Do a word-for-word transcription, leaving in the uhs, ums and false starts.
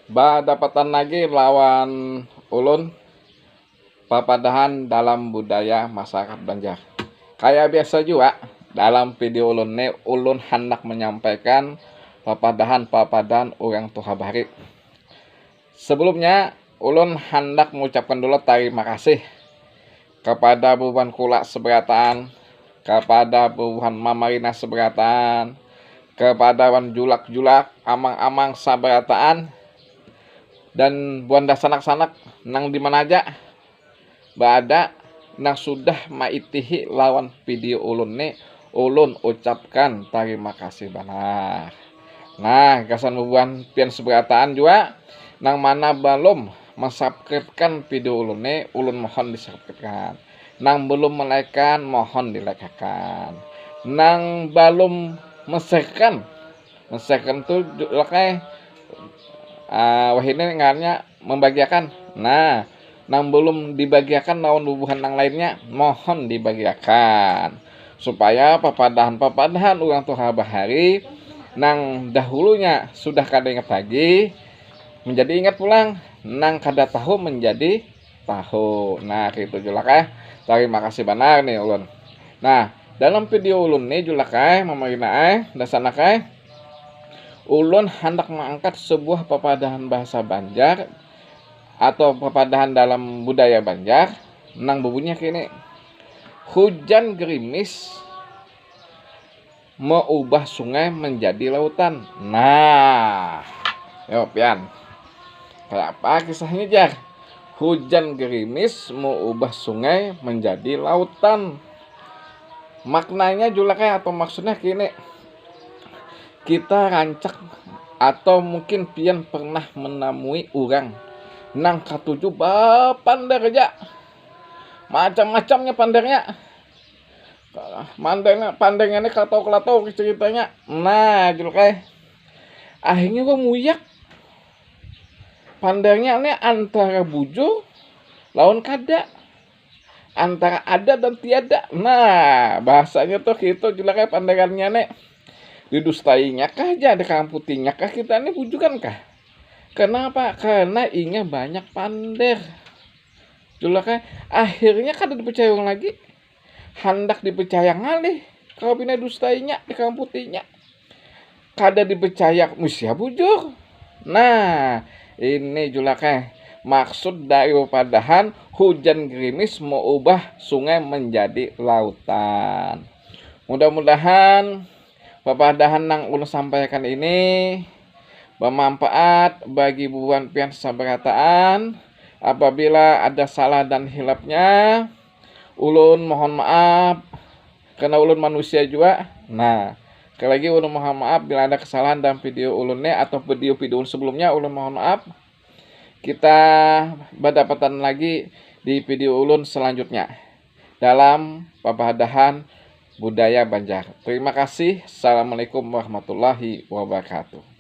Badapatan lagi lawan ulun, papadahan dalam budaya masyarakat Banjar. Kaya biasa jua, dalam video ulun ni ulun handak menyampaikan papadahan-papadahan urang tuha bahari. Sebelumnya, ulun handak mengucapkan dulu tarima kasih kepada bubuhan Kula seberataan, kepada bubuhan Mamarina seberataan, kepada wan julak-julak, amang-amang sabarataan, dan buhan dasanak-sanak nang di mana aja baada nang sudah maitihi lawan video ulun ni, ulun ucapkan tarima kasih banar. Nah, gasan bubuhan pian seberataan jua, nang mana balum mensubscribekan video ulun ni, ulun mohon disubscribekan. Nang belum melikekan, mohon dilikekan. Nang balum mesharekan, mesharekan tu julak ai, ah, wahini ngarannya membagiakan. Nah, nang belum dibagiakan lawan bubuhan nang lainnya, mohon dibagiakan. Supaya papadahan-papadahan urang tuha bahari nang dahulunya sudah kada ingat lagi, menjadi ingat pulang, nang kada tahu menjadi tahu. Nah, kaitu julak ai. Tarima kasih banar nih ulun. Nah, dalam video ulun nih julak ai, Mamarina ai, dasanak ai, ulun handak mengangkat sebuah papadahan bahasa Banjar atau papadahan dalam budaya Banjar nang bebunyi kini, hujan gerimis meubah sungai menjadi lautan. Nah, yo pian, kayak apa kisahnya, jar? Hujan gerimis meubah sungai menjadi lautan. Maknanya julak ai atau maksudnya kini, kita rancak atau mungkin pian pernah menemui urang nang katuju bapander aja, macam-macamnya pandernya. Mandernya, pandernya ni kelato-kelato ceritanya. Nah, julak ai, akhirnya gua muyak. Pandernya ni antara bujur lawan kada, antara ada dan tiada. Nah, bahasanya tuh gitu julak ai, panderannya ni. Didustainya kah aja, dikamputinya kah kita ni, bujukan kah? Kenapa? Karena inya banyak pander. Julak ai, akhirnya kada dipercaya orang lagi. Handak dipercaya ngalih, kalau pina dustainya, dikamputinya. Kada dipercaya musia bujur. Nah, ini julak ai, maksud dari papadahan hujan gerimis meubah sungai menjadi lautan. Mudah-mudahan papadahan nang ulun sampaikan ini bermanfaat bagi bubuhan pian sabarataan. Apabila ada salah dan hilapnya, ulun mohon maaf, karena ulun manusia jua. Nah, sekali lagi ulun mohon maaf bila ada kesalahan dalam video ulun ni atau video-video ulun sebelumnya, ulun mohon maaf. Kita badapatan lagi di video ulun selanjutnya dalam papadahan budaya Banjar. Terima kasih. Assalamualaikum warahmatullahi wabarakatuh.